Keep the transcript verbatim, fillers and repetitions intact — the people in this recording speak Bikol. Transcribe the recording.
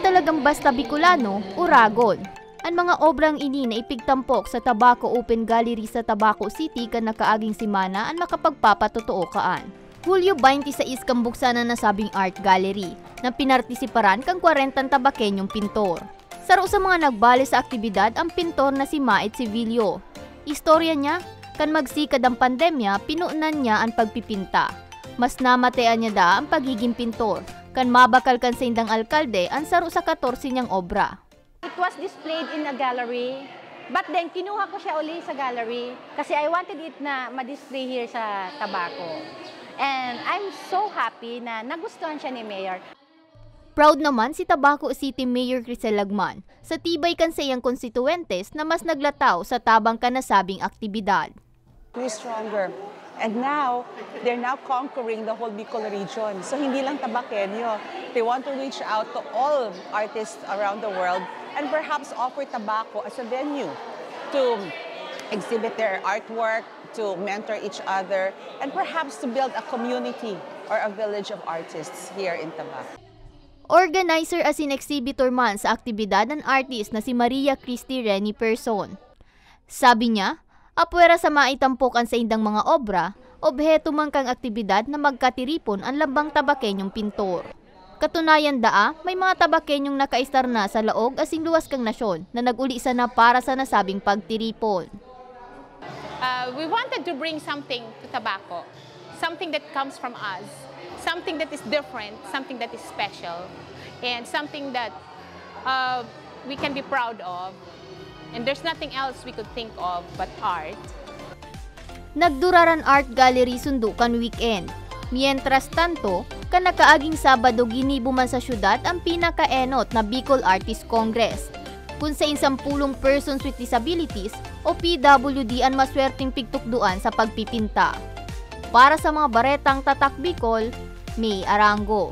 Talagang basta Bicolano, uragon. An mga obrang ini na ipigtampok sa Tabaco Open Gallery sa Tabaco City kan nakaaging semana an makapagpapatotoo kaan. Hulyo twenty-six kan buksan an nasabing art gallery, na pinartisiparan kan kwarentang Tabakenyong pintor. Saro sa mga nagbale sa aktibidad an pintor na si Mait Sevillo. Istorya niya, kan magsikad ang pandemya, pinunan niya an pagpipinta. Mas namatean niya daa an pagiging pintor, kan mabakal kan saindang alkalde an saro sa katorse niyang obra. It was displayed in a gallery, but then kinuha ko siya uli sa gallery kasi I wanted it na ma-display here sa Tabaco. And I'm so happy na nagustuhan siya ni Mayor. Proud naman si Tabaco City Mayor Crisel Lagman sa tibay kan saiyang konstituwentes na mas naglataw sa tabang kan nasabing aktibidad. Grew stronger. And now, they're now conquering the whole Bicol region. So hindi lang Tabaqueño. They want to reach out to all artists around the world and perhaps offer Tabaco as a venue to exhibit their artwork, to mentor each other, and perhaps to build a community or a village of artists here in Tabaco. Organizer asin exhibitor man sa aktibidad an artist na si Maria Christy Renny Person. Sabi niya, apwera sa maitampok an saindang mga obra, obheto man kan aktibidad na magkatiripon an lambang Tabakenyong pintor. Katunayan daa, may mga Tabakenyong nakaistar na sa laog asin luwas kan nasyon na nag-uli sana para sa nasabing pagtiripon. Uh, we wanted to bring something to Tabaco, something that comes from us, something that is different, something that is special, and something that uh, we can be proud of. And there's nothing else we could think of but art. Nagdurar an art gallery sundo kan weekend. Mientras tanto, kan nakaaging Sabado ginibo man sa syudad an pinakaenot na Bicol Artist Congress, kun sain sampulong persons with disabilities o P W D an maswerteng pigtukdoan sa pagpipinta. Para sa mga baretang Tatak Bicol, May Arango.